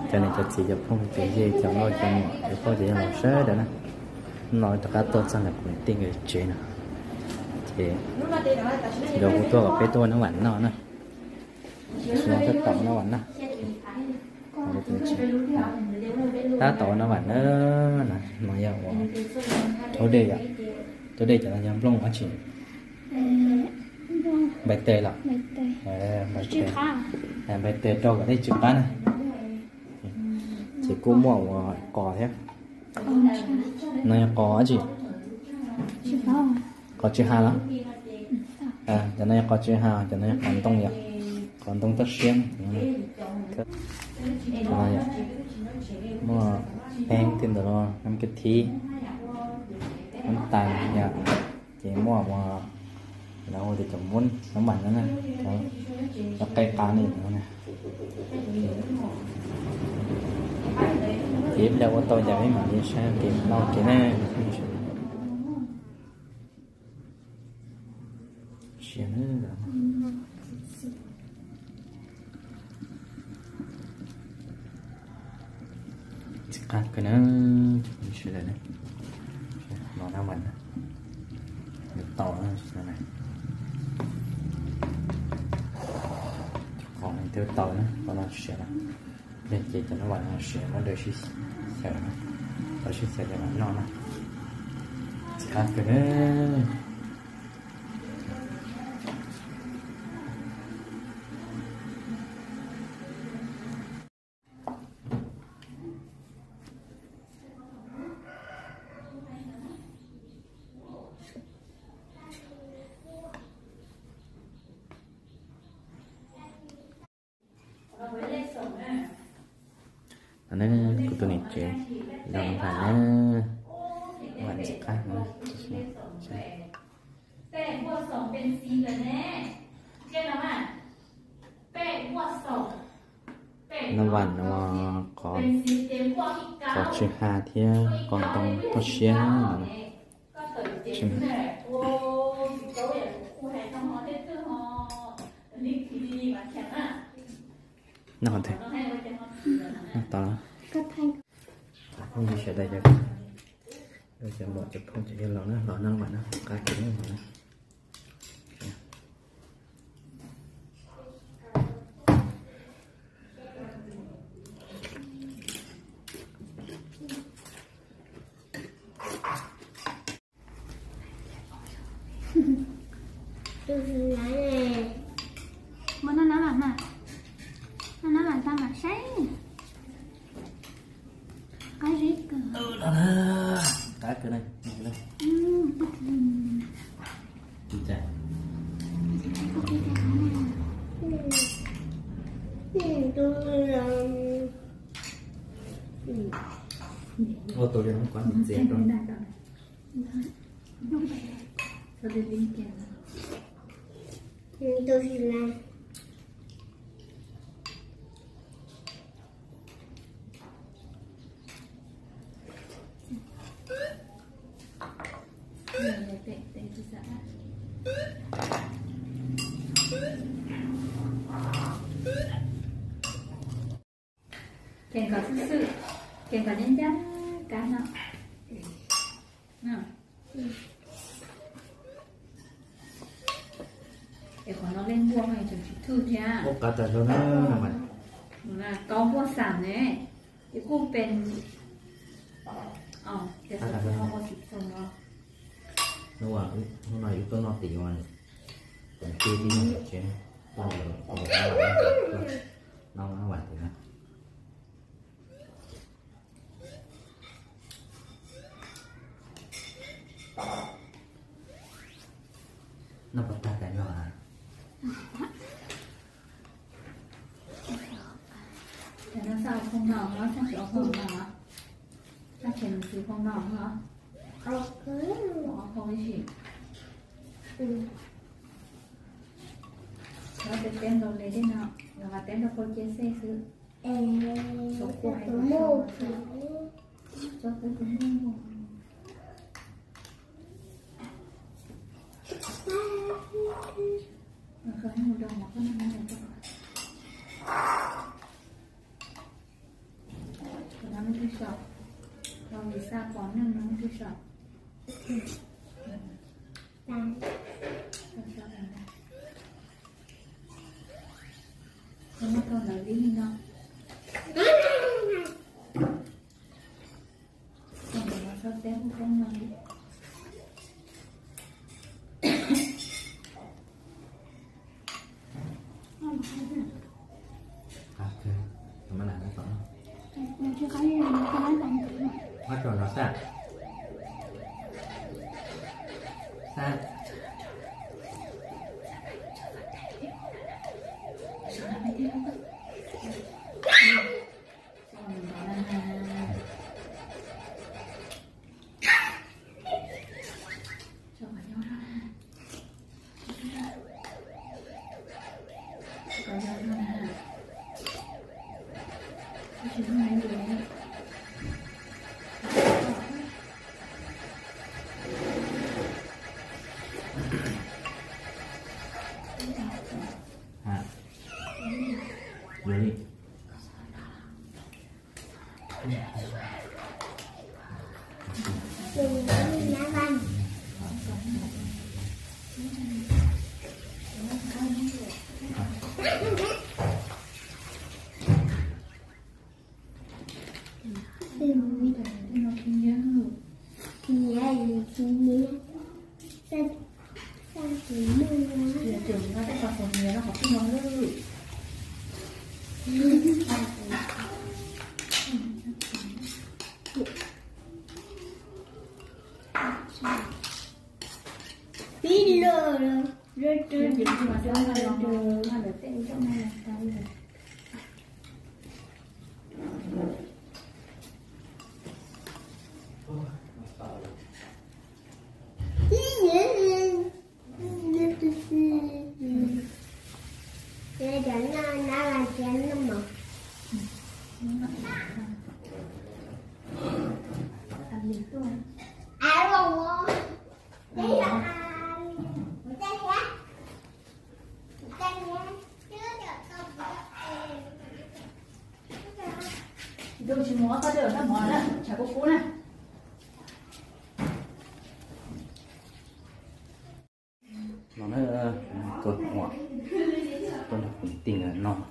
Cov niam cov txiv cov phooj cov ywg cov nkauj cov muam cov phooj cov ywg laus sawv daws na, no rov qab tuaj txog ntawm kuv niam tij nkawd tsev no, ces nkawd hu tuaj kom peb tuaj ua nab vam noj na. Tab tom ua nab vam noj, tab tom ua nab vam na, no yog ua tub dej yom, tub dej cov no yog nplooj dab tsi? Npais tes los? Npais tes rau kom dej tsw qab na. Ces kuj muaj ua qos thiab. No yog qos dab tsi? Qos tsw ha los? Cov no yog qos tsw ha, cov no yog qos ntoo yom, qos ntoo toj siab. Muaj peeb tej ntawd los nab kab thib, nab tais yom, ces muaj ua lawv hu tias cov npub nab vam no na, cov qe qab ne. Ces ib pliag ua tau ces peb mam li saib kev noj kev na. Siav na. Tsis qab kawg na, sawv daws na. Los nab vam na, yuav tau na. Qos no twb tau na, qos no siav na. Ces cov nab vam no siav muab daws sib xyaw na, tau sib xyaw cov mam noj na. Tsis qab kawg na. No ne, kuv tus niam tsev, nab vam na, nab vam tsis qab na. Nab vam no qos, qos tsw ha thiab qos ntoo toj siab no. Noj qhov twg? Noj tau los? Phooj ywg sawv daws, cov muam cov phooj cov ywg laus na, los noj mas na, qab kev noj mas na. Mus noj nab vam mas, noj nab vam tag mas saib. Qab zib kawg. Qab kawg na. Ua tus li no kuv ntxias rau. Ces kom xwb xwb, ces kom ncaj ncaj kab no. Es qhov no leej npuaj tseem tsis thwj thiab. Muaj qab tas zog na. Kaub npuaj xam ne, ces kuj pes, ces ua tsis txog no. Hnub no yus tuaj noj tim, tus tij tib neeg tsev, tuaj noj nab vam tim na. Noj puas tag tas zog? Ces no xav ua phoo no, xav tsis ua phoo no, xav tsis mus xwb phoo no no. Ua phoo ib sim. Los teb teb nkaus li tej no, los mas teb nrog phau cia xej xwb. Txhob kua hais tias txhob tus muaj. Los vim xa pom neeg no twb so. Muab tau ntawd li no. Tau ntawd los so teb hu koob no li. Ab, tso no xab. Xab. Ha, yuav li. Pib lawm, rau rau rau rau. Tus tsis mus ob pab dej los noj mov na, tshav kub kub na. No na, tuaj ua, tuaj nrog kuv tij no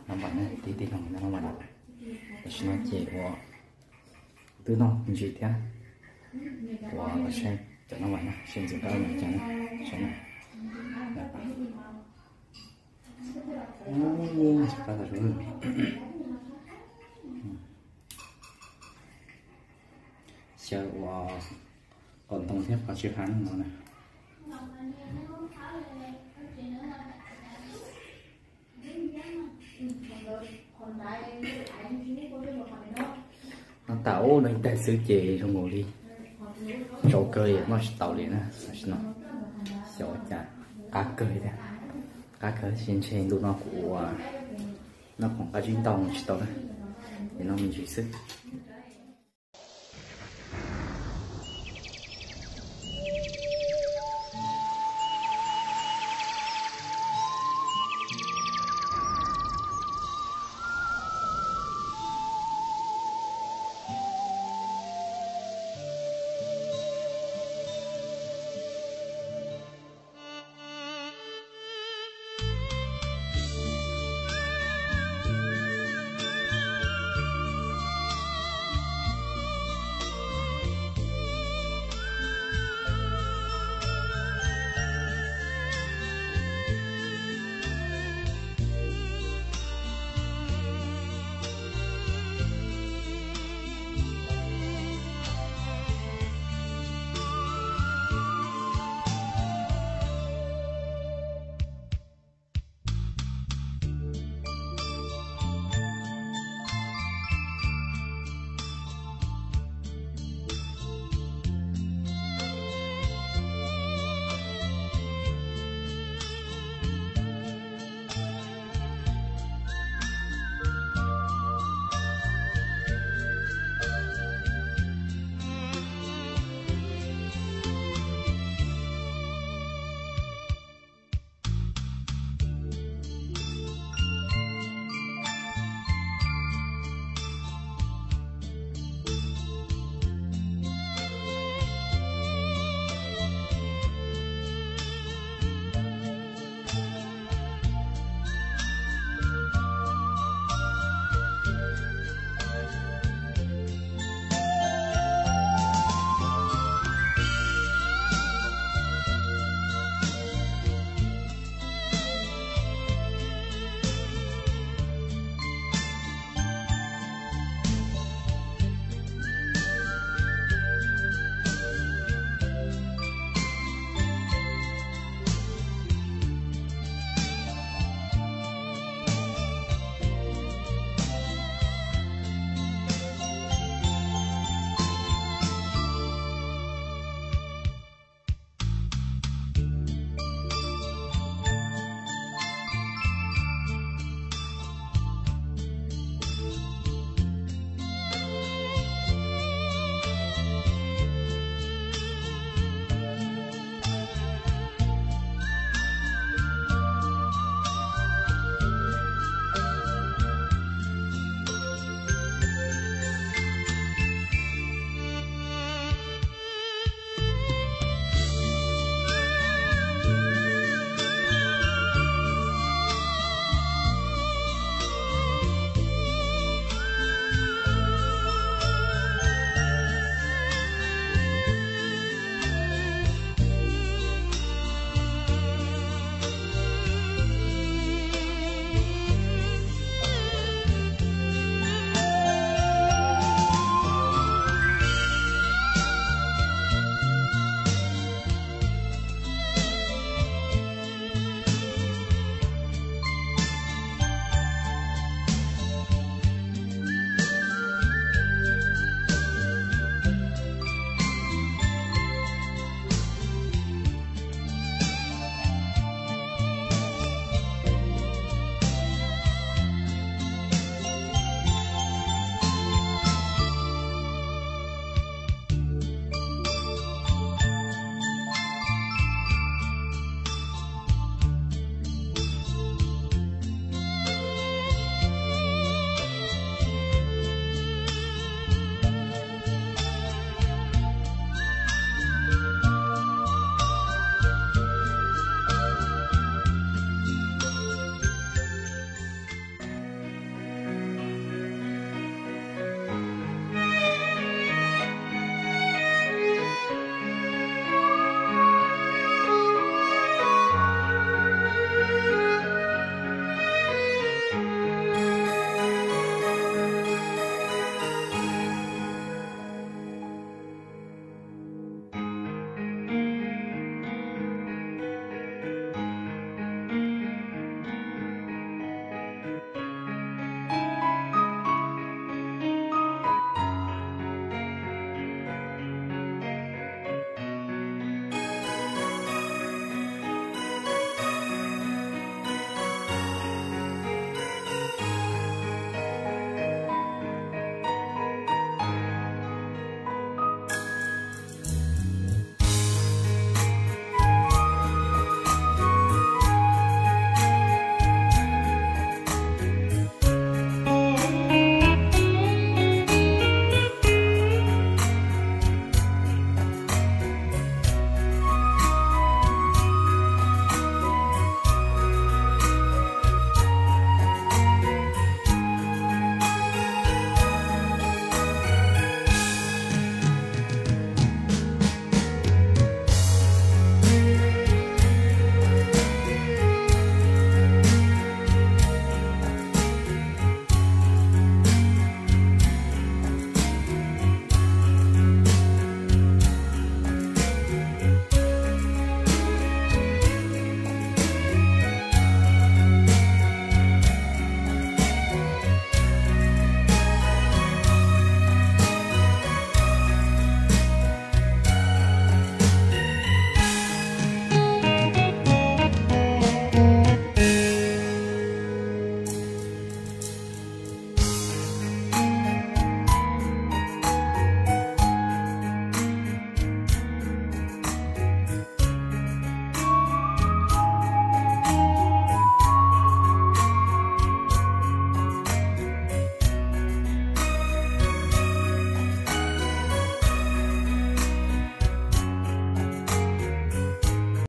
noj mov na, tij tij laug noj mov na. Tam sim no ces ua twb noj me ntsis thiab, ua los saib cov noj mov na, saib ntxim qab ua cas na, saib na. Xyaw ua qos ntoo thiab qos tsw hav no na. Noj tas ub no ib tag xwb ces zoo nkaus li tsau kawg li, noj tsis tau li na. Tam sim no xyov ua cas qab kawg li thiab, qab kawg li, ntshe ntu no kuv ua noj khoom qab zib ntau tsis tau na, ces noj me ntsis xwb.